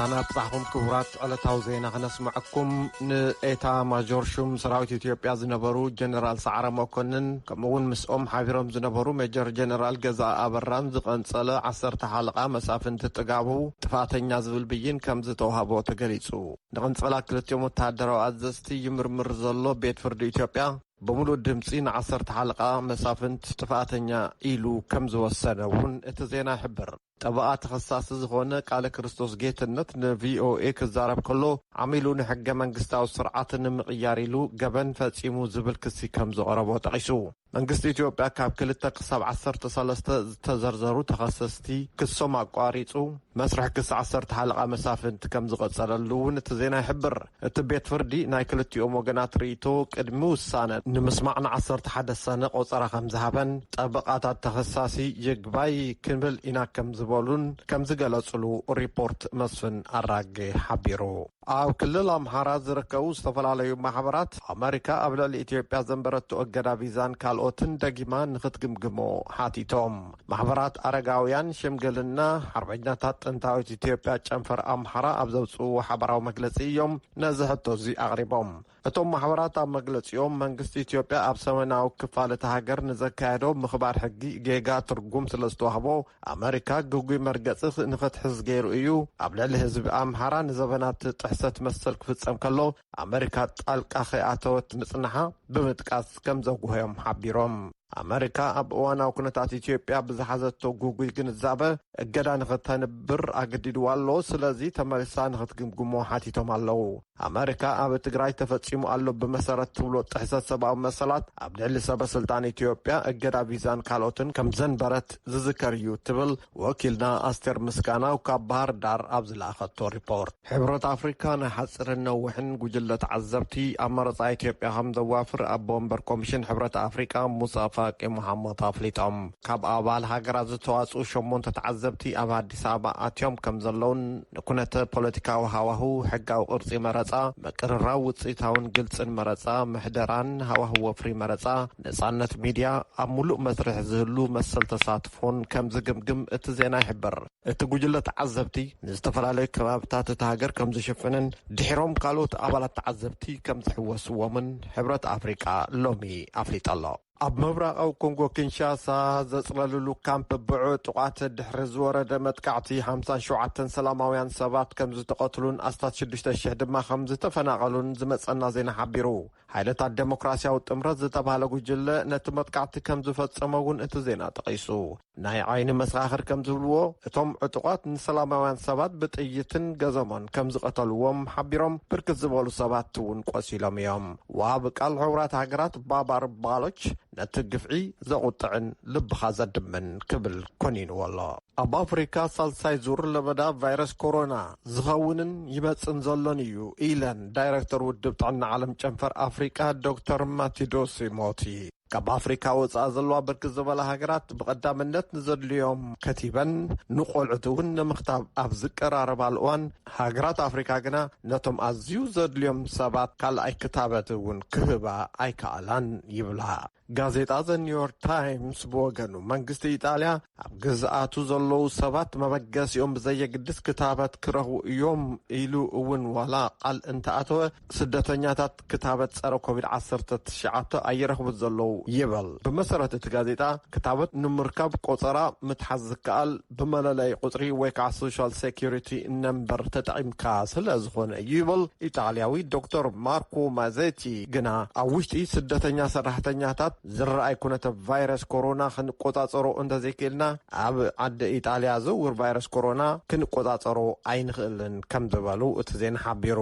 ኣናብጻሕኹም ክቡራት ዕለታዊ ዜና ክነስምዐኩም። ንኤታ ማጆር ሹም ሰራዊት ኢትዮጵያ ዝነበሩ ጀነራል ሰዓረ መኮንን፣ ከምኡ እውን ምስኦም ሓቢሮም ዝነበሩ ሜጀር ጀነራል ገዛ ኣበራን ዝቐንጸለ ዓሰርተ ሓለቓ መሳፍንቲ ጥጋቡ ጥፋተኛ ዝብል ብይን ከም ዝተዋህቦ ተገሊጹ። ንቐንጸላ ክልቲኦም ወተሃደራዊ ኣዘዝቲ ይምርምር ዘሎ ቤት ፍርዲ ኢትዮጵያ፣ ብምሉእ ድምጺ ንዓሰርተ ሓለቓ መሳፍንት ጥፋተኛ ኢሉ ከም ዝወሰነ እውን እቲ ዜና ይሕብር። ጠበቓ ተኸሳሲ ዝኾነ ቃለ ክርስቶስ ጌትነት ንቪኦኤ ክዛረብ ከሎ፣ ዓሚሉ ንሕገ መንግስታዊ ስርዓት ንምቕያር ኢሉ ገበን ፈጺሙ ዝብል ክሲ ከም ዝቐረቦ ጠቒሱ። መንግስቲ ኢትዮጵያ ካብ ክልተ ክሳብ ዓሰርተ ሰለስተ ዝተዘርዘሩ ተኸሰስቲ ክሶም ኣቋሪጹ፣ መስርሕ ክሲ ዓሰርተ ሓለቓ መሳፍንት ከም ዝቐጸለሉ እውን እቲ ዜና ይሕብር። እቲ ቤት ፍርዲ ናይ ክልቲኦም ወገናት ርእይቶ ቅድሚ ውሳነ ንምስማዕ ንዓሰርተ ሓደ ሰነ ቆጸራ ከም ዝሃበን፣ ጠበቓታት ተኸሳሲ ይግባይ ክንብል ኢና ከም ዝበሉን ከም ዝገለጹሉ ሪፖርት መስፍን ኣራጌ ሓቢሩ። ኣብ ክልል ኣምሓራ ዝርከቡ ዝተፈላለዩ ማሕበራት፣ ኣመሪካ ኣብ ልዕሊ ኢትዮጵያ ዘንበረቶ እገዳ ቪዛን ካልኦትን ደጊማ ንኽትግምግሞ ሓቲቶም። ማሕበራት ኣረጋውያን፣ ሽምግልና፣ ሓርበኛታት ጥንታዊት ኢትዮጵያ ጨንፈር ኣምሓራ ኣብ ዘውፅእዎ ሓበራዊ መግለፂ እዮም ነዚ ሕቶ እዚ ኣቕሪቦም። እቶም ማሕበራት ኣብ መግለፂኦም፣ መንግስቲ ኢትዮጵያ ኣብ ሰሜናዊ ክፋል እታ ሃገር ንዘካየዶ ምኽባር ሕጊ ጌጋ ትርጉም ስለ ዝተዋህቦ፣ ኣመሪካ ግጉይ መርገፂ ንኽትሕዝ ገይሩ እዩ፣ ኣብ ልዕሊ ህዝቢ ኣምሓራ ንዘበናት ጥሕሰት መሰል ክፍፀም ከሎ ኣመሪካ ጣልቃ ከይኣተወት ምፅንሓ ብምጥቃስ ከም ዘጉህዮም ሓቢሮም። ኣመሪካ ኣብ እዋናዊ ኩነታት ኢትዮጵያ ብዝሓዘቶ ግጉይ ግንዛበ እገዳ ንኽተንብር ኣገዲድዋ ኣሎ፣ ስለዚ ተመሊሳ ንኽትግምግሞ ሓቲቶም ኣለዉ። ኣመሪካ ኣብ ትግራይ ተፈጺሙ ኣሎ ብመሰረት ትብሎ ጥሕሰት ሰብኣዊ መሰላት ኣብ ልዕሊ ሰበ ስልጣን ኢትዮጵያ እገዳ ቪዛን ካልኦትን ከም ዘንበረት ዝዝከር እዩ ትብል ወኪልና ኣስቴር ምስጋናው ካብ ባህር ዳር ኣብ ዝለኣኸቶ ሪፖርት። ሕብረት ኣፍሪካ ናይ ሓፂርን ነዊሕን ጉጅለ ተዓዘብቲ ኣብ መረፃ ኢትዮጵያ ከም ዘዋፍር ኣቦ ወንበር ኮሚሽን ሕብረት ኣፍሪካ ሙሳ ፋቂ መሓመድ ኣፍሊጦም። ካብ ኣባል ሃገራት ዝተዋፅኡ ሸሞንተ ተዓዘብቲ ኣብ ኣዲስ ኣበባ ኣትዮም ከም ዘለውን ንኩነተ ፖለቲካዊ ሃዋህው፣ ሕጋዊ ቅርፂ መረፃ፣ ምቅርራብ ውፅኢታውን ግልፅን መረፃ፣ ምሕደራን ሃዋህው ወፍሪ መረፃ፣ ነፃነት ሚድያ፣ ኣብ ሙሉእ መስርሕ ዝህሉ መሰል ተሳትፎን ከም ዝግምግም እቲ ዜና ይሕብር። እቲ ጉጅለ ተዓዘብቲ ንዝተፈላለዩ ከባብታት እታ ሃገር ከም ዝሽፍንን ድሒሮም ካልኦት ኣባላት ተዓዘብቲ ከም ዝሕወስዎምን ሕብረት ኣፍሪቃ ሎሚ ኣፍሊጡ ኣሎ። ኣብ ምብራቓዊ ኮንጎ ኪንሻሳ ዘጽለልሉ ካምፕ ብዕጡቓት ድሕሪ ዝወረደ መጥቃዕቲ ሓምሳን ሸውዓተን ሰላማውያን ሰባት ከም ዝተቐትሉን ኣስታት ሽዱሽተ ሽሕ ድማ ከም ዝተፈናቐሉን ዝመጸና ዜና ሓቢሩ። ሓይልታት ዴሞክራሲያዊ ጥምረት ዝተባህለ ጉጅለ ነቲ መጥቃዕቲ ከም ዝፈጸመ እውን እቲ ዜና ጠቒሱ። ናይ ዓይኒ መሰኻኽር ከም ዝብልዎ፣ እቶም ዕጡቓት ንሰላማውያን ሰባት ብጥይትን ገዘሞን ከም ዝቐተልዎም ሓቢሮም፣ ብርክት ዝበሉ ሰባት እውን ቆሲሎም እዮም። ወሃቢ ቃል ሕቡራት ሃገራት ባባር ባሎች ነቲ ግፍዒ ዘቑጥዕን ልብኻ ዘድምን ክብል ኮኒንዎ ኣሎ። ኣብ ኣፍሪካ ሳልሳይ ዙር ለበዳ ቫይረስ ኮሮና ዝኸውንን ይመጽን ዘሎን እዩ ኢለን ዳይረክተር ውድብ ጥዕና ዓለም ጨንፈር ኣፍሪካ ዶክተር ማቲዶሲ ሞቲ። ካብ ኣፍሪካ ወፃኢ ዘለዋ ብርክት ዝበላ ሃገራት ብቐዳምነት ንዘድልዮም ከቲበን ንቆልዑት እውን ንምኽታብ ኣብ ዝቀራረባሉ እዋን፣ ሃገራት ኣፍሪካ ግና ነቶም ኣዝዩ ዘድልዮም ሰባት ካልኣይ ክታበት እውን ክህባ ኣይከኣላን ይብላ። ጋዜጣ ዘ ኒውዮርክ ታይምስ ብወገኑ፣ መንግስቲ ኢጣልያ ኣብ ግዝኣቱ ዘለዉ ሰባት መበገሲኦም ብዘየግድስ ክታበት ክረኽቡ እዮም ኢሉ እውን ዋላ ቃል እንተኣተወ፣ ስደተኛታት ክታበት ጸረ ኮቪድ ዓሰርተ ትሽዓተ ኣይረኽቡን ዘለዉ ይብል። ብመሰረት እቲ ጋዜጣ፣ ክታበት ንምርካብ ቆጸራ ምትሓዝ ዝከኣል ብመለለዪ ቁጽሪ ወይ ከዓ ሶሻል ሴኩሪቲ ነምበር ተጠቒምካ ስለ ዝኾነ እዩ ይብል። ኢጣልያዊ ዶክተር ማርኮ ማዜቲ ግና፣ ኣብ ውሽጢ ስደተኛ ሰራሕተኛታት ዝረኣይ ኩነተ ቫይረስ ኮሮና ክንቆጻጸሮ እንተዘይክእልና፣ ኣብ ዓዲ ኢጣልያ ዝውር ቫይረስ ኮሮና ክንቆጻጸሮ ኣይንኽእልን ከም ዝበሉ እቲ ዜና ሓቢሩ።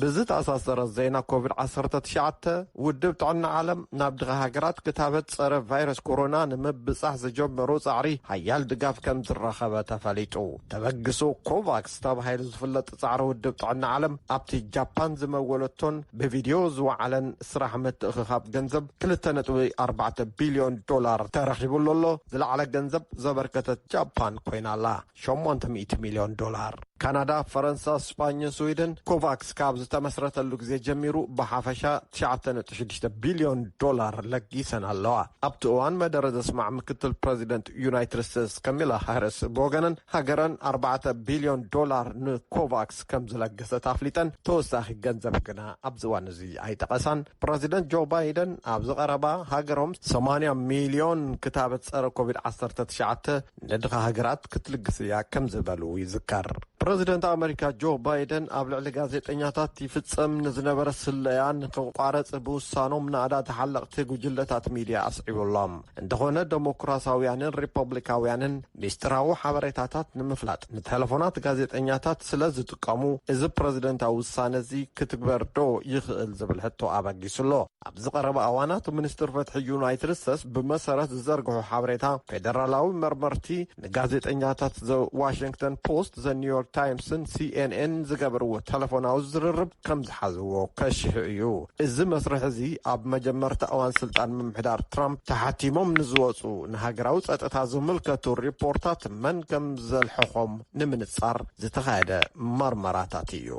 ብዝተኣሳሰረ ዜና ኮቪድ ዓሰርተ ትሽዓተ፣ ውድብ ጥዕና ዓለም ናብ ድኻ ሃገራት ክታበት ጸረ ቫይረስ ኮሮና ንምብጻሕ ዝጀመሮ ጻዕሪ ሓያል ድጋፍ ከም ዝረኸበ ተፈሊጡ። ተበግሶ ኮቫክስ ተባሂሉ ዝፍለጥ ጻዕሪ ውድብ ጥዕና ዓለም ኣብቲ ጃፓን ዝመወለቶን ብቪድዮ ዝወዓለን ስራሕ ምትእኽኻብ ገንዘብ ክልተ ነጥቢ ኣርባዕተ ቢልዮን ዶላር ተረኺቡሉ ኣሎ። ዝለዓለ ገንዘብ ዘበርከተት ጃፓን ኮይና ኣላ፣ ሸሞንተ ሚእቲ ሚልዮን ዶላር። ካናዳ፣ ፈረንሳ፣ ስጳኝ፣ ስዊድን ኮቫክስ ካብ ዝተመስረተሉ ግዜ ጀሚሩ ብሓፈሻ ትሽዓተ ነጥቢ ሽዱሽተ ቢልዮን ዶላር ለጊሰን ኣለዋ። ኣብቲ እዋን መደረ ዘስማዕ ምክትል ፕረዚደንት ዩናይትድ ስቴትስ ካማላ ሃሪስ ብወገነን፣ ሃገረን ኣርባዕተ ቢልዮን ዶላር ንኮቫክስ ከም ዝለገሰት ኣፍሊጠን፣ ተወሳኺ ገንዘብ ግና ኣብዚ እዋን እዚ ኣይጠቐሳን። ፕረዚደንት ጆ ባይደን ኣብዚ ቀረባ ሃገሮም ሰማንያ ሚልዮን ክታበት ጸረ ኮቪድ ዓሰርተ ትሽዓተ ንድኻ ሃገራት ክትልግስ እያ ከም ዝበሉ ይዝከር። ፕረዚደንት ኣመሪካ ጆ ባይደን ኣብ ልዕሊ ጋዜጠኛታት ይፍጸም ንዝነበረ ስለያ ንክቋረጽ ብውሳኖም ናእዳ ተሓለቕቲ ጉጅለታት ሚድያ ኣስዒቡሎም። እንተኾነ ደሞክራሳውያንን ሪፐብሊካውያንን ሚስጥራዊ ሓበሬታታት ንምፍላጥ ንቴሌፎናት ጋዜጠኛታት ስለ ዝጥቀሙ፣ እዚ ፕረዚደንታዊ ውሳነ እዚ ክትግበር ዶ ይኽእል ዝብል ሕቶ ኣበጊሱ ኣሎ። ኣብዚ ቀረባ እዋናት ሚኒስትር ፍትሒ ዩናይትድ ስቴትስ ብመሰረት ዝዘርግሑ ሓበሬታ ፌደራላዊ መርመርቲ ንጋዜጠኛታት ዘ ዋሽንግተን ፖስት፣ ዘ ኒውዮርክ ታይምስን ሲ ኤን ኤን ዝገበርዎ ቴሌፎናዊ ዝርርብ ከም ዝሓዝዎ ከሽሑ እዩ። እዚ መስርሕ እዚ ኣብ መጀመርታ እዋን ስልጣን ምምሕዳር ትራምፕ ተሓቲሞም ንዝወፁ ንሃገራዊ ፀጥታ ዝምልከቱ ሪፖርታት መን ከም ዘልሐኾም ንምንፃር ዝተኻየደ መርመራታት እዩ።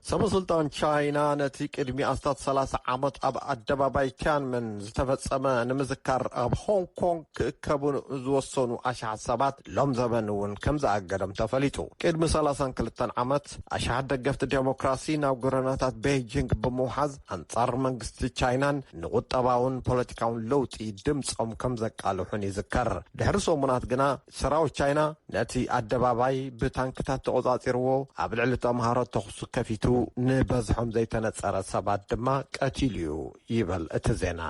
ሰበ ስልጣን ቻይና ነቲ ቅድሚ ኣስታት ሰላሳ ዓመት ኣብ ኣደባባይ ቲያንመን ዝተፈጸመ ንምዝካር ኣብ ሆንግ ኮንግ ክእከቡ ዝወሰኑ ኣሽሓት ሰባት ሎም ዘበን እውን ከም ዝኣገዶም ተፈሊጡ። ቅድሚ ሰላሳን ክልተን ዓመት ኣሽሓት ደገፍቲ ዴሞክራሲ ናብ ጎደናታት ቤይጂንግ ብምውሓዝ ኣንጻር መንግስቲ ቻይናን ንቁጠባውን ፖለቲካውን ለውጢ ድምጾም ከም ዘቃልሑን ይዝከር። ድሕሪ ሰሙናት ግና ሰራዊት ቻይና ነቲ ኣደባባይ ብታንክታት ተቖጻጺርዎ፣ ኣብ ልዕሊ ተምሃሮ ተኹሲ ከፊቱ፣ ንበዝሖም ዘይተነጸረ ሰባት ድማ ቀቲሉ እዩ ይብል እቲ ዜና።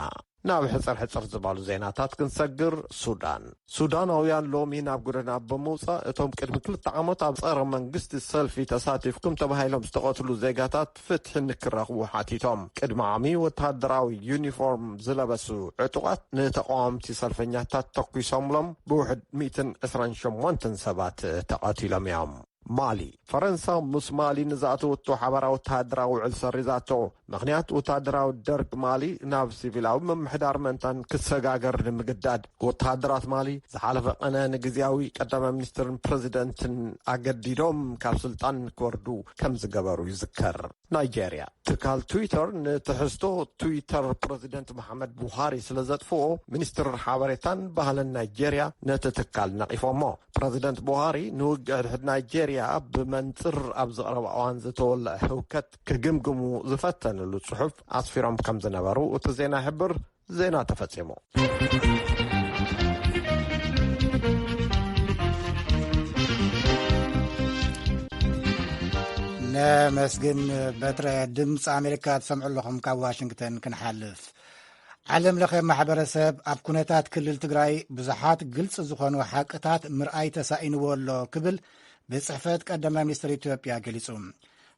ናብ ሕጽር ሕጽር ዝበሉ ዜናታት ክንሰግር፣ ሱዳን። ሱዳናውያን ሎሚ ናብ ጎደና ብምውጻእ፣ እቶም ቅድሚ ክልተ ዓመት ኣብ ጸረ መንግስቲ ሰልፊ ተሳቲፍኩም ተባሂሎም ዝተቐትሉ ዜጋታት ፍትሒ ንክረኽቡ ሓቲቶም። ቅድሚ ዓሚ ወተሃደራዊ ዩኒፎርም ዝለበሱ ዕጡቓት ንተቓወምቲ ሰልፈኛታት ተኲሶምሎም ብውሕድ ሚእትን ዕስራን ሸሞንተን ሰባት ተቐቲሎም እዮም። ማሊ። ፈረንሳ ምስ ማሊ ንዝኣተወቶ ሓባራዊ ወተሃደራዊ ውዕል ሰሪዛቶ። ምኽንያት ወተሃደራዊ ደርግ ማሊ ናብ ሲቪላዊ ምምሕዳር መንታን ክሰጋገር ንምግዳድ ወተሃደራት ማሊ ዝሓለፈ ቀነ ንግዝያዊ ቀዳማይ ሚኒስትርን ፕረዚደንትን ኣገዲዶም ካብ ስልጣን ክወርዱ ከም ዝገበሩ ይዝከር። ናይጄርያ። ትካል ትዊተር ንትሕዝቶ ትዊተር ፕረዚደንት መሓመድ ቡሃሪ ስለ ዘጥፍኦ፣ ሚኒስትር ሓበሬታን ባህልን ናይጄርያ ነቲ ትካል ነቒፎሞ። ፕረዚደንት ቡሃሪ ንውግእ ሕድሕድ ናይጄርያ ብመንጽር ኣብ ዝቐረበ እዋን ዝተወልዐ ህውከት ክግምግሙ ዝፈተንሉ ጽሑፍ ኣስፊሮም ከም ዝነበሩ እቲ ዜና ይሕብር። ዜና ተፈጺሙ። ነመስግን። በትረ ድምፂ ኣሜሪካ ትሰምዑ ኣለኹም። ካብ ዋሽንግተን ክንሓልፍ፣ ዓለም ለኸ ማሕበረሰብ ኣብ ኩነታት ክልል ትግራይ ብዙሓት ግልፂ ዝኾኑ ሓቅታት ምርኣይ ተሳኢንዎ ኣሎ ክብል ቤት ጽሕፈት ቀዳማይ ሚኒስትር ኢትዮጵያ ገሊጹ።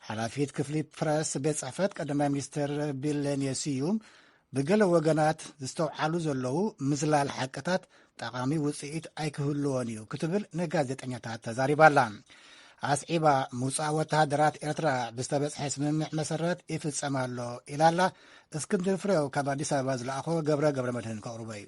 ሓላፊት ክፍሊ ፕረስ ቤት ጽሕፈት ቀዳማይ ሚኒስትር ቢለኔ ስዩም፣ ብገለ ወገናት ዝተውዓሉ ዘለዉ ምዝላል ሓቅታት ጠቓሚ ውጽኢት ኣይክህልዎን እዩ ክትብል ንጋዜጠኛታት ተዛሪባ ኣላ። ኣስዒባ፣ ምውጻእ ወተሃደራት ኤርትራ ብዝተበጽሐ ስምምዕ መሰረት ይፍጸም ኣሎ ኢላ ኣላ። እስክንድር ፍሬው ካብ ኣዲስ ኣበባ ዝለኣኾ ገብረ ገብረ መድህን ከቕርቦ እዩ።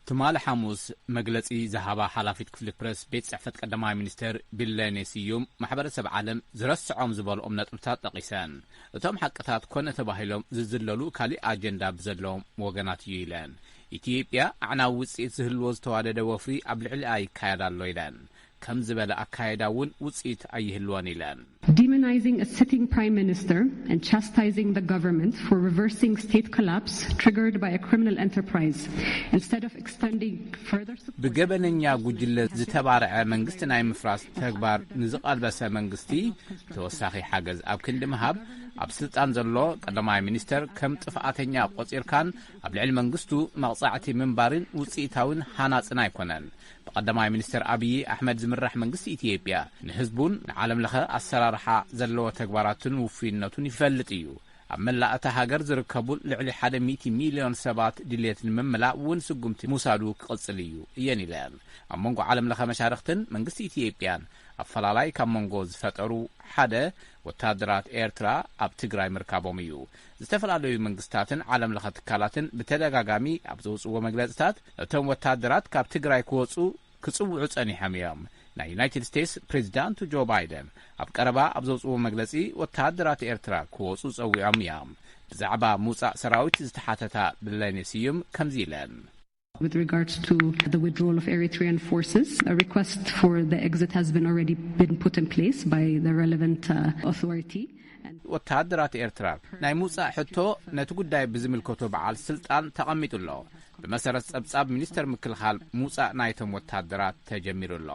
ትማሊ ሓሙስ መግለጺ ዝሃባ ሓላፊት ክፍሊ ፕረስ ቤት ጽሕፈት ቀዳማይ ሚኒስትር ቢለኔ ስዩም፣ ማሕበረሰብ ዓለም ዝረስዖም ዝበልኦም ነጥብታት ጠቒሰን። እቶም ሓቅታት ኮነ ተባሂሎም ዝዝለሉ ካሊእ ኣጀንዳ ብዘለዎም ወገናት እዩ ኢለን። ኢትዮጵያ ኣዕናዊ ውጽኢት ዝህልዎ ዝተዋደደ ወፍሪ ኣብ ልዕሊኣ ይካየድ ኣሎ ኢለን። ከም ዝበለ ኣካየዳ እውን ውጽኢት ኣይህልዎን ኢለን። Demonizing a sitting prime minister and chastising the government for reversing state collapse triggered by a criminal enterprise instead of extending further support ብገበነኛ ጉጅለ ዝተባርዐ መንግስቲ ናይ ምፍራስ ተግባር ንዝቐልበሰ መንግስቲ ተወሳኺ ሓገዝ ኣብ ክንዲ ምሃብ፣ ኣብ ስልጣን ዘሎ ቀዳማይ ሚኒስተር ከም ጥፍኣተኛ ቆጺርካን ኣብ ልዕሊ መንግስቱ መቕጻዕቲ ምንባርን ውጽኢታውን ሃናጽን ኣይኮነን። ብቀዳማይ ሚኒስተር ኣብዪ ኣሕመድ ዝምራሕ መንግስቲ ኢትዮጵያ ንህዝቡን ንዓለም ለኸ ኣሰራርሓ ዘለዎ ተግባራትን ውፉይነቱን ይፈልጥ እዩ። ኣብ መላእ እታ ሃገር ዝርከቡ ልዕሊ ሓደ ሚእቲ ሚልዮን ሰባት ድሌት ንምምላእ እውን ስጉምቲ ምውሳዱ ክቕጽል እዩ እየን ኢለን። ኣብ መንጎ ዓለም ለኸ መሻርኽትን መንግስቲ ኢትዮጵያን ኣፈላላይ ካብ መንጎ ዝፈጠሩ ሓደ ወታደራት ኤርትራ ኣብ ትግራይ ምርካቦም እዩ። ዝተፈላለዩ መንግስታትን ዓለም ለኸ ትካላትን ብተደጋጋሚ ኣብ ዘውፅዎ መግለፅታት እቶም ወታደራት ካብ ትግራይ ክወፁ ክጽውዑ ጸኒሖም እዮም። ናይ ዩናይትድ ስቴትስ ፕሬዚዳንት ጆ ባይደን ኣብ ቀረባ ኣብ ዘውፅዎ መግለፂ፣ ወተሃደራት ኤርትራ ክወፁ ፀዊዖም እዮም። ብዛዕባ ምውፃእ ሰራዊት ዝተሓተታ ብለኔ ስዩም ከምዚ ኢለን። With regards to the withdrawal of Eritrean forces, a request for the exit has been already been put in place by the relevant uh, authority. And ወተሃደራት ኤርትራ ናይ ምውፃእ ሕቶ ነቲ ጉዳይ ብዝምልከቶ በዓል ስልጣን ተቐሚጡ ኣሎ። ብመሰረት ጸብጻብ ሚኒስተር ምክልኻል፣ ምውፃእ ናይቶም ወተሃደራት ተጀሚሩ ኣሎ።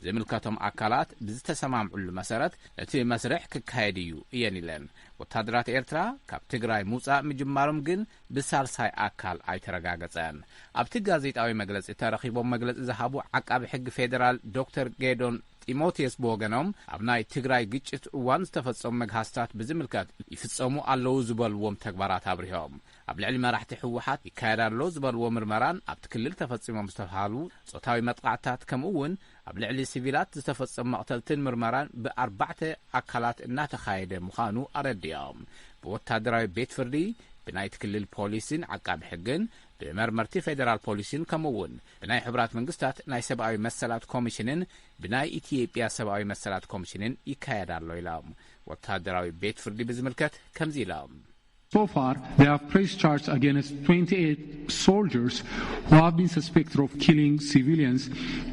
ዝምልከቶም ኣካላት ብዝተሰማምዑሉ መሰረት እቲ መስርሕ ክካየድ እዩ እየን ኢለን። ወተሃደራት ኤርትራ ካብ ትግራይ ምውፃእ ምጅማሮም ግን ብሳልሳይ ኣካል ኣይተረጋገጸን። ኣብቲ ጋዜጣዊ መግለጺ ተረኺቦም መግለጺ ዝሃቡ ዓቃቢ ሕጊ ፌደራል ዶክተር ጌዶን ጢሞቴዎስ ብወገኖም፣ ኣብ ናይ ትግራይ ግጭት እዋን ዝተፈጸሙ መግሃስታት ብዝምልከት ይፍጸሙ ኣለዉ ዝበልዎም ተግባራት ኣብሪሆም። ኣብ ልዕሊ መራሕቲ ህወሓት ይካየድ ኣሎ ዝበልዎ ምርመራን ኣብቲ ክልል ተፈጺሞም ዝተባሃሉ ጾታዊ መጥቃዕትታት ከምኡ እውን ኣብ ልዕሊ ሲቪላት ዝተፈጸሙ መቕተልትን ምርመራን ብኣርባዕተ ኣካላት እናተኻየደ ምዃኑ ኣረዲኦም። ብወታደራዊ ቤት ፍርዲ፣ ብናይቲ ክልል ፖሊስን ዓቃቢ ሕግን፣ ብመርመርቲ ፌደራል ፖሊስን ከምኡ እውን ብናይ ሕቡራት መንግስታት ናይ ሰብኣዊ መሰላት ኮሚሽንን ብናይ ኢትዮጵያ ሰብኣዊ መሰላት ኮሚሽንን ይካየድ ኣሎ ኢሎም። ወታደራዊ ቤት ፍርዲ ብዝምልከት ከምዚ ኢሎም። So far, they have pressed charges against twenty-eight soldiers who have been suspected of killing civilians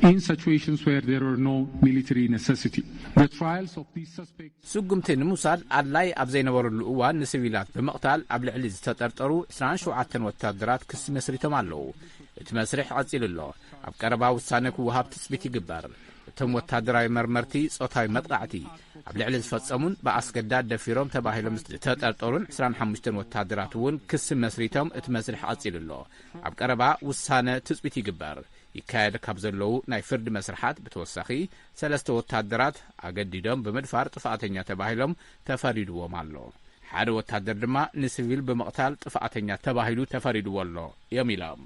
in situations where there were no military necessity. The trials of these suspects ስጉምቲ ንምውሳድ ኣድላይ ኣብ ዘይነበረሉ እዋን ንሲቪላት ብምቕታል ኣብ ልዕሊ ዝተጠርጠሩ ዕስራን ሸውዓተን ወታደራት ክሲ መስሪቶም ኣለዉ። እቲ መስርሕ ቀጺሉ ኣሎ። ኣብ ቀረባ ውሳነ ክወሃብ ትጽቢት ይግበር። እቶም ወታደራዊ መርመርቲ ጾታዊ መጥቃዕቲ ኣብ ልዕሊ ዝፈጸሙን ብኣስገዳድ ደፊሮም ተባሂሎም ዝተጠርጠሩን ዕስራን ሓሙሽተን ወታደራት እውን ክሲ መስሪቶም እቲ መስርሕ ቀጺሉ ኣሎ። ኣብ ቀረባ ውሳነ ትጽቢት ይግበር። ይካየድ ካብ ዘለዉ ናይ ፍርዲ መስርሓት ብተወሳኺ ሰለስተ ወታደራት ኣገዲዶም ብምድፋር ጥፍኣተኛ ተባሂሎም ተፈሪድዎም ኣሎ። ሓደ ወታደር ድማ ንሲቪል ብምቕታል ጥፍኣተኛ ተባሂሉ ተፈሪድዎ ኣሎ እዮም ኢሎም።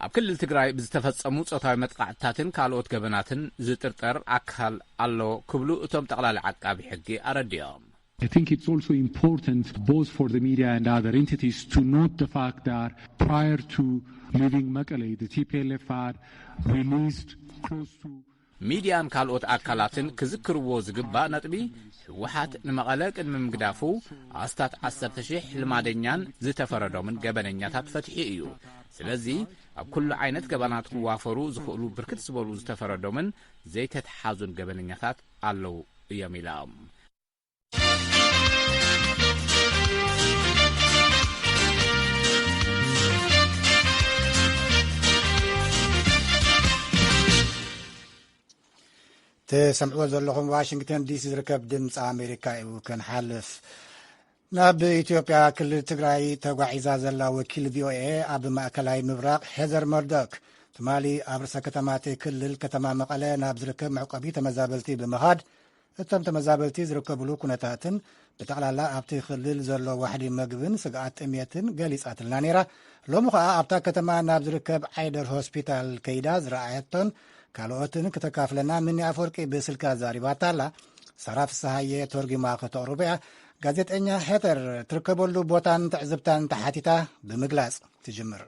ኣብ ክልል ትግራይ ብዝተፈጸሙ ጾታዊ መጥቃዕትታትን ካልኦት ገበናትን ዝጥርጠር ኣካል ኣሎ ክብሉ እቶም ጠቕላሊ ዓቃቢ ሕጊ ኣረዲኦም። I think it's also important both for the media and other entities to note the fact that prior to leaving Mekelle, the T P L F had released close to ሚድያን ካልኦት ኣካላትን ክዝክርዎ ዝግባእ ነጥቢ፣ ህወሓት ንመቐለ ቅድሚ ምግዳፉ ኣስታት ዓሰርተ ሺሕ ልማደኛን ዝተፈረዶምን ገበነኛታት ፈትሑ እዩ። ስለዚ ኣብ ኩሉ ዓይነት ገበናት ክዋፈሩ ዝኽእሉ ብርክት ዝበሉ ዝተፈረዶምን ዘይተተሓዙን ገበነኛታት ኣለዉ እዮም ኢሎም። ትሰምዕዎ ዘለኹም ዋሽንግተን ዲሲ ዝርከብ ድምፂ ኣሜሪካ እዩ። ክንሓልፍ ናብ ኢትዮጵያ ክልል ትግራይ ተጓዒዛ ዘላ ወኪል ቪኦኤ ኣብ ማእከላይ ምብራቕ ሄዘር መርዶክ ትማሊ ኣብ ርእሰ ከተማ እቲ ክልል ከተማ መቐለ ናብ ዝርከብ መዕቆቢ ተመዛበልቲ ብምኻድ እቶም ተመዛበልቲ ዝርከብሉ ኩነታትን ብጠቕላላ ኣብቲ ክልል ዘሎ ዋሕዲ መግብን ስግኣት ጥሜትን ገሊጻትልና ነይራ። ሎሚ ኸኣ ኣብታ ከተማ ናብ ዝርከብ ዓይደር ሆስፒታል ከይዳ ዝረኣየቶን ካልኦትን ክተካፍለና ምኒ ኣፈወርቂ ብስልኪ ኣዛሪባታ ኣላ። ሳራ ፍስሃየ ተርጒማ ከተቕርቦ እያ። ጋዜጠኛ ሄተር ትርከበሉ ቦታን ትዕዝብታን ተሓቲታ ብምግላጽ ትጅምር።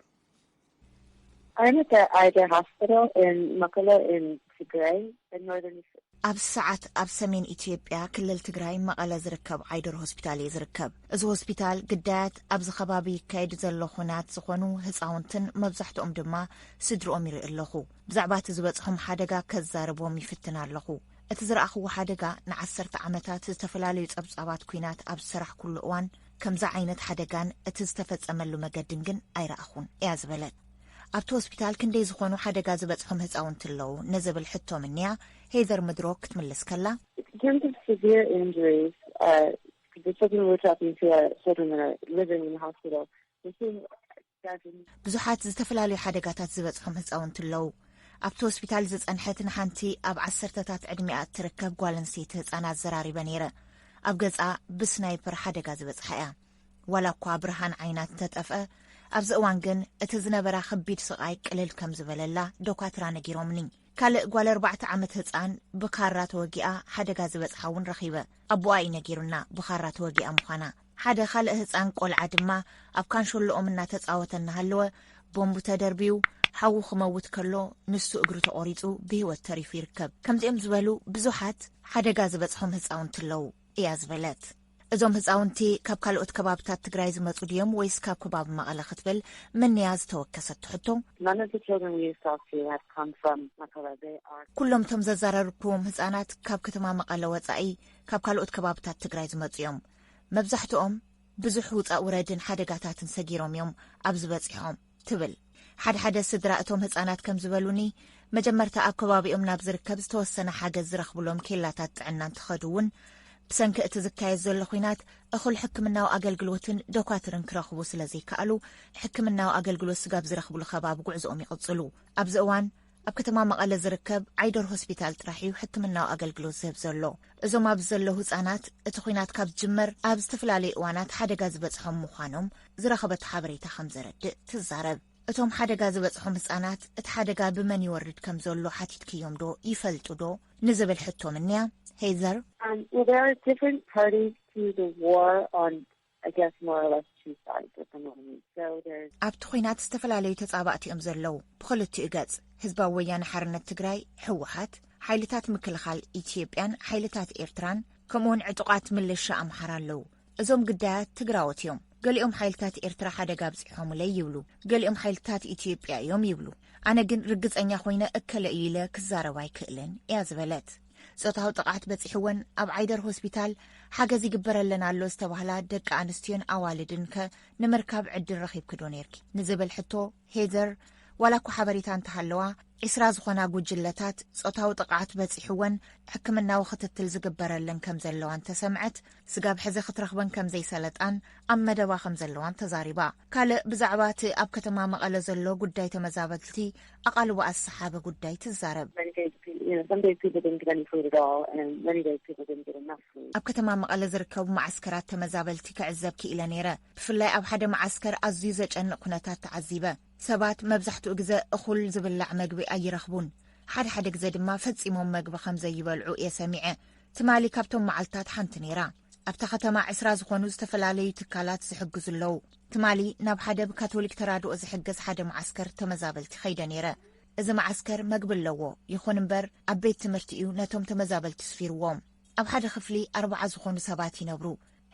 I'm at the Ida Hospital in Mekelle in Tigray, in northern ኣብ ሰዓት ኣብ ሰሜን ኢትዮጵያ ክልል ትግራይ መቐለ ዝርከብ ዓይደር ሆስፒታል እየ ዝርከብ። እዚ ሆስፒታል ግዳያት ኣብዚ ከባቢ ይካየድ ዘሎ ኹናት ዝኾኑ ህፃውንትን መብዛሕትኦም ድማ ስድርኦም ይርኢ ኣለኹ። ብዛዕባ እቲ ዝበፅሖም ሓደጋ ከዛርቦም ይፍትን ኣለኹ። እቲ ዝረኣኽዎ ሓደጋ ንዓሰርተ ዓመታት ዝተፈላለዩ ጸብጻባት ኲናት ኣብ ዝሰራሕኩሉ እዋን ከምዚ ዓይነት ሓደጋን እቲ ዝተፈጸመሉ መገድን ግን ኣይረኣኹን እያ ዝበለት። ኣብቲ ሆስፒታል ክንደይ ዝኾኑ ሓደጋ ዝበጽሖም ህጻውንቲ ኣለዉ ንዝብል ሕቶ ምንያ ሄዘር ምድሮ ክትምልስ ከላ፣ In terms of severe injuries, uh, the children we're talking to are children that are living in the hospital. They seem ብዙሓት ዝተፈላለዩ ሓደጋታት ዝበጽሖም ህጻውንቲ ኣለዉ። ኣብቲ ሆስፒታል ዝጸንሐት ንሓንቲ ኣብ ዓሰርተታት ዕድሚኣ እትርከብ ጓል ኣንስተይቲ ህጻን ኣዘራሪበ ነይረ። ኣብ ገጻ ብስናይፐር ሓደጋ ዝበጽሓ እያ። ዋላ እኳ ብርሃን ዓይና እንተጠፍአ፣ ኣብዚ እዋን ግን እቲ ዝነበራ ከቢድ ስቓይ ቅልል ከም ዝበለላ ዶኳትራ ነጊሮምኒ። ካልእ ጓል ኣርባዕተ ዓመት ህጻን ብካራ ተወጊኣ ሓደጋ ዝበጽሓ እውን ረኺበ። ኣቦኣ እዩ ነጊሩና ብኻራ ተወጊኣ ምዃና። ሓደ ካልእ ህጻን ቆልዓ ድማ ኣብ ካንሾሎኦም እናተጻወተ እናሃለወ ቦምቡ ተደርብዩ ሓዉ ክመውት ከሎ ንሱ እግሩ ተቖሪጹ ብህይወት ተሪፉ ይርከብ። ከምዚኦም ዝበሉ ብዙሓት ሓደጋ ዝበጽሖም ህጻውንቲ ኣለዉ እያ ዝበለት። እዞም ህጻውንቲ ካብ ካልኦት ከባብታት ትግራይ ዝመጹ ድዮም ወይስ ካብ ከባቢ መቐለ ክትብል ምንያ ዝተወከሰቶ ሕቶ፣ None of the children we talked to have come from Makarebe. Are ኩሎም እቶም ዘዛረርኩዎም ህጻናት ካብ ከተማ መቐለ ወጻኢ ካብ ካልኦት ከባብታት ትግራይ ዝመጹ እዮም። መብዛሕትኦም ብዙሕ ውጻእ ውረድን ሓደጋታትን ሰጊሮም እዮም ኣብዚ በጺሖም ትብል። ሓደ ሓደ ስድራ እቶም ህጻናት ከም ዝበሉኒ፣ መጀመርታ ኣብ ከባቢኦም ናብ ዝርከብ ዝተወሰነ ሓገዝ ዝረኽብሎም ኬላታት ጥዕና እንትኸዱ እውን፣ ብሰንኪ እቲ ዝካየድ ዘሎ ኹናት እኹል ሕክምናዊ ኣገልግሎትን ዶኳትርን ክረኽቡ ስለ ዘይከኣሉ፣ ሕክምናዊ ኣገልግሎት ስጋብ ዝረኽብሉ ከባቢ ጉዕዞኦም ይቕጽሉ። ኣብዚ እዋን ኣብ ከተማ መቐለ ዝርከብ ዓይደር ሆስፒታል ጥራሕ እዩ ሕክምናዊ ኣገልግሎት ዝህብ ዘሎ። እዞም ኣብዚ ዘለዉ ህጻናት እቲ ኹናት ካብ ዝጅመር ኣብ ዝተፈላለዩ እዋናት ሓደጋ ዝበጽሖም ምዃኖም ዝረኸበቶ ሓበሬታ ከም ዘረድእ ትዛረብ። እቶም ሓደጋ ዝበጽሖም ህጻናት እቲ ሓደጋ ብመን ይወርድ ከም ዘሎ ሓቲትክዮም ዶ ይፈልጡ ዶ ንዝብል ሕቶ ምንያ፣ ሄዘር፣ Um, well, there are different parties to the war on, I guess, more or less two sides at the moment. So there's ኣብቲ ኹናት ዝተፈላለዩ ተጻባእቲ እዮም ዘለዉ። ብኽልቲኡ ገጽ ህዝባዊ ወያነ ሓርነት ትግራይ፣ ህወሓት፣ ሓይልታት ምክልኻል ኢትዮጵያን ሓይልታት ኤርትራን፣ ከምኡውን ዕጡቓት ምልሻ ኣምሓራ ኣለዉ። እዞም ግዳያት ትግራዎት እዮም። ገሊኦም ሓይልታት ኤርትራ ሓደጋ ኣብጺሖምለይ ይብሉ፣ ገሊኦም ሓይልታት ኢትዮጵያ እዮም ይብሉ። ኣነ ግን ርግጸኛ ኮይነ እከለ እዩ ኢለ ክዛረብ ኣይክእልን እያ ዝበለት። ጾታዊ ጥቕዓት በጺሕወን ኣብ ዓይደር ሆስፒታል ሓገዝ ይግበረለን ኣሎ ዝተባህላ ደቂ ኣንስትዮን ኣዋልድን ከ ንምርካብ ዕድል ረኺብኪ ዶ ነይርኪ ንዝብል ሕቶ፣ ሄዘር፣ ዋላ እኳ ሓበሬታ እንተሃለዋ፣ ዒስራ ዝኾና ጉጅለታት ጾታዊ ጥቕዓት በጺሕወን ሕክምናዊ ክትትል ዝግበረለን ከም ዘለዋ እንተሰምዐት፣ ስጋብ ሕዚ ክትረኽበን ከም ዘይሰለጣን ኣብ መደባ ከም ዘለዋን ተዛሪባ። ካልእ ብዛዕባ እቲ ኣብ ከተማ መቐለ ዘሎ ጉዳይ ተመዛበልቲ ኣቓልቦኣ ዝሰሓበ ጉዳይ ትዛረብ። Many days, pe- you know, some days people didn't get any food at all, and many days people didn't get enough food. ኣብ ከተማ መቐለ ዝርከቡ መዓስከራት ተመዛበልቲ ክዕዘብ ክኢለ ነይረ። ብፍላይ ኣብ ሓደ መዓስከር ኣዝዩ ዘጨንቕ ኩነታት ተዓዚበ። ሰባት መብዛሕትኡ ግዘ እኹል ዝብላዕ መግቢ ኣይረኽቡን። ሓደ ሓደ ግዘ ድማ ፈጺሞም መግቢ ከም ዘይበልዑ እየ ሰሚዐ። ትማሊ ካብቶም መዓልታት ሓንቲ ነይራ። ኣብታ ከተማ ዕስራ ዝኾኑ ዝተፈላለዩ ትካላት ዝሕግዙ ኣለዉ። ትማሊ ናብ ሓደ ብካቶሊክ ተራድኦ ዝሕገዝ ሓደ መዓስከር ተመዛበልቲ ኸይደ ነይረ። እዚ መዓስከር መግቢ ኣለዎ፣ ይኹን እምበር ኣብ ቤት ትምህርቲ እዩ ነቶም ተመዛበልቲ ስፊርዎም። ኣብ ሓደ ክፍሊ ኣርባዓ ዝኾኑ ሰባት ይነብሩ።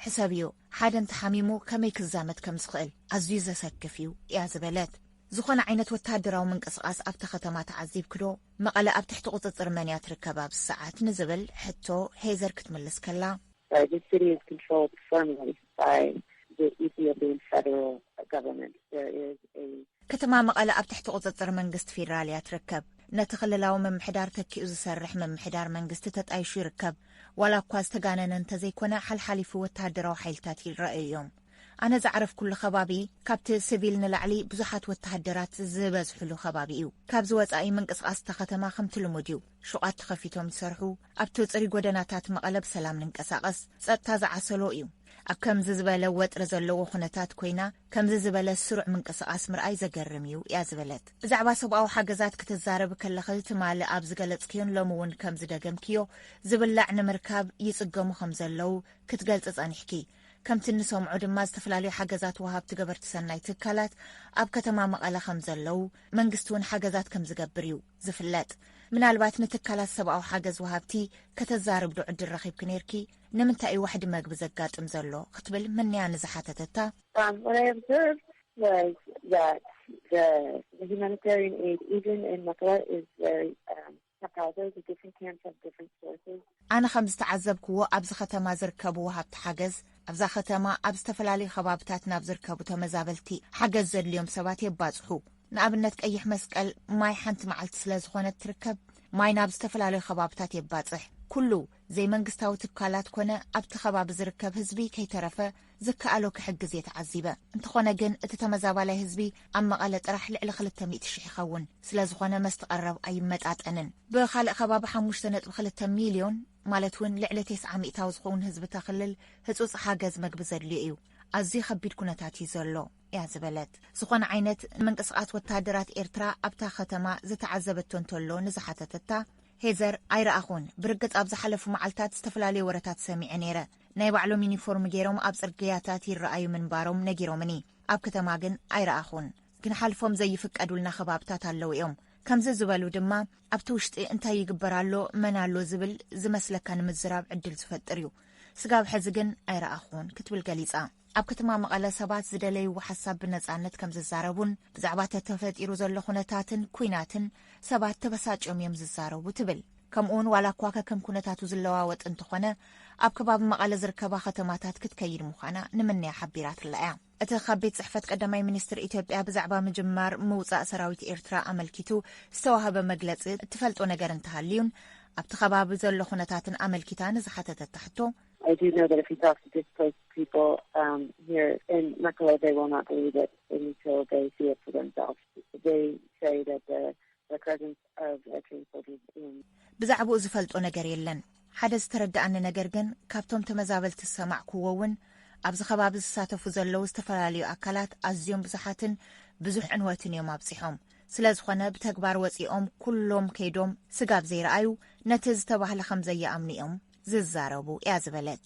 ሕሰብዮ፣ ሓደ እንተሓሚሙ ከመይ ክዛመት ከም ዝኽእል ኣዝዩ ዘሰክፍ እዩ እያ ዝበለት። ዝኾነ ዓይነት ወተሃደራዊ ምንቅስቓስ ኣብታ ከተማ ተዓዚብክዶ? መቐለ ኣብ ትሕቲ ቁጽጽር መን እያ ትርከብ ኣብዚ ሰዓት ንዝብል ሕቶ ሄዘር ክትምልስ ከላ፣ Uh, the city is controlled firmly by the Ethiopian federal government. There is a ከተማ መቐለ ኣብ ትሕቲ ቁጽጽር መንግስቲ ፌደራል እያ ትርከብ። ነቲ ክልላዊ ምምሕዳር ተኪኡ ዝሰርሕ ምምሕዳር መንግስቲ ተጣይሹ ይርከብ። ዋላ እኳ ዝተጋነነ እንተዘይኮነ፣ ሓልሓሊፉ ወተሃደራዊ ሓይልታት ይረኣዩ እዮም። ኣነ ዝዓረፍኩሉ ከባቢ ካብቲ ስቪል ንላዕሊ ብዙሓት ወተሃደራት ዝበዝሕሉ ከባቢ እዩ። ካብዚ ወጻኢ ምንቅስቓስ እታ ከተማ ከምቲ ልሙድ እዩ። ሹቓት ተኸፊቶም ይሰርሑ፣ ኣብቲ ጽሩይ ጎደናታት መቐለ ብሰላም ንንቀሳቐስ። ጸጥታ ዝዓሰሎ እዩ። ኣብ ከምዚ ዝበለ ወጥሪ ዘለዎ ኩነታት ኮይና፣ ከምዚ ዝበለ ስሩዕ ምንቅስቓስ ምርኣይ ዘገርም እዩ እያ ዝበለት። ብዛዕባ ሰብኣዊ ሓገዛት ክትዛረብ ከለኺ፣ ትማሊ ኣብ ዝገለጽክዮን ሎሚ እውን ከም ዝደገምክዮ፣ ዝብላዕ ንምርካብ ይጽገሙ ከም ዘለዉ ክትገልጺ ጸኒሕኪ። ከምቲ እንሰምዖ ድማ፣ ዝተፈላለዩ ሓገዛት ወሃብቲ ገበርቲ ሰናይ ትካላት ኣብ ከተማ መቐለ ከም ዘለዉ፣ መንግስቲ እውን ሓገዛት ከም ዝገብር እዩ ዝፍለጥ። ምናልባት ንትካላት ሰብኣዊ ሓገዝ ወሃብቲ ከተዛርብ ዶ ዕድል ረኺብኪ ነይርኪ? ንምንታይ እዩ ዋሕዲ መግቢ ዘጋጥም ዘሎ? ክትብል ምንያ ንዝሓተተታ፣ Um, what I observed was that the, the humanitarian aid, even in Makala, is very um, haphazard. The different camps have different sources. ኣነ ከም ዝተዓዘብክዎ፣ ኣብዚ ከተማ ዝርከቡ ወሃብቲ ሓገዝ ኣብዛ ከተማ ኣብ ዝተፈላለዩ ከባብታት ናብ ዝርከቡ ተመዛበልቲ ሓገዝ ዘድልዮም ሰባት የባጽሑ። ንኣብነት ቀይሕ መስቀል ማይ ሓንቲ መዓልቲ ስለ ዝኾነት ትርከብ፣ ማይ ናብ ዝተፈላለዩ ከባብታት የባጽሕ። ኩሉ ዘይመንግስታዊ ትካላት ኮነ ኣብቲ ከባቢ ዝርከብ ህዝቢ ከይተረፈ ዝከኣሎ ክሕግዝ እየ ተዓዚበ። እንተኾነ ግን እቲ ተመዛባላይ ህዝቢ ኣብ መቐለ ጥራሕ ልዕሊ ክልተ ሚእቲ ሽሕ ይኸውን። ስለ ዝኾነ መስቲ ቀረብ ኣይመጣጠንን። ብኻልእ ከባቢ ሓሙሽተ ነጥቢ ክልተ ሚልዮን፣ ማለት እውን ልዕሊ ተስዓ ሚእታዊ ዝኸውን ህዝቢ እታ ክልል ህጹጽ ሓገዝ መግቢ ዘድልዮ እዩ። ኣዝዩ ከቢድ ኩነታት እዩ ዘሎ እያ ዝበለት። ዝኾነ ዓይነት ምንቅስቓስ ወተሃደራት ኤርትራ ኣብታ ከተማ ዝተዓዘበቶ እንተሎ ንዝሓተተታ፣ ሄዘር፣ ኣይረኣኹን። ብርግጽ ኣብ ዝሓለፉ መዓልታት ዝተፈላለዩ ወረታት ሰሚዐ ነይረ። ናይ ባዕሎም ዩኒፎርም ገይሮም ኣብ ጽርግያታት ይረኣዩ ምንባሮም ነጊሮምኒ። ኣብ ከተማ ግን ኣይረኣኹን። ክንሓልፎም ዘይፍቀዱልና ከባብታት ኣለዉ እዮም። ከምዚ ዝበሉ ድማ ኣብቲ ውሽጢ እንታይ ይግበር ኣሎ፣ መን ኣሎ ዝብል ዝመስለካ ንምዝራብ ዕድል ዝፈጥር እዩ። ስጋብ ሕዚ ግን ኣይረኣኹን ክትብል ገሊጻ። ኣብ ከተማ መቐለ ሰባት ዝደለይዎ ሓሳብ ብነጻነት ከም ዝዛረቡን ብዛዕባ ተተፈጢሩ ዘሎ ኩነታትን ኩናትን ሰባት ተበሳጭዮም እዮም ዝዛረቡ ትብል። ከምኡውን ዋላ እኳ ከከም ኩነታቱ ዝለዋወጥ እንተኾነ ኣብ ከባቢ መቐለ ዝርከባ ከተማታት ክትከይድ ምዃና ንምንያ ሓቢራትላ እያ። እቲ ካብ ቤት ጽሕፈት ቀዳማይ ሚኒስትር ኢትዮጵያ ብዛዕባ ምጅማር ምውጻእ ሰራዊት ኤርትራ ኣመልኪቱ ዝተዋህበ መግለጺ እትፈልጦ ነገር እንተሃልዩን ኣብቲ ከባቢ ዘሎ ኩነታትን ኣመልኪታ ንዝሓተተታ ሕቶ I do know that if you talk to displaced people um, here in Makala, they will not believe it until they see it for themselves. They say that the, the presence of Eritrean soldiers in ብዛዕባኡ ዝፈልጦ ነገር የለን። ሓደ ዝተረድኣኒ ነገር ግን ካብቶም ተመዛበልቲ ዝሰማዕኩዎ እውን ኣብዚ ከባቢ ዝሳተፉ ዘለዉ ዝተፈላለዩ ኣካላት ኣዝዮም ብዙሓትን ብዙሕ ዕንወትን እዮም ኣብፂሖም። ስለ ዝኾነ ብተግባር ወፂኦም ኩሎም ከይዶም ስጋብ ዘይረኣዩ ነቲ ዝተባህለ ከም ዘይኣምኑ እዮም ዝዛረቡ እያ ዝበለት።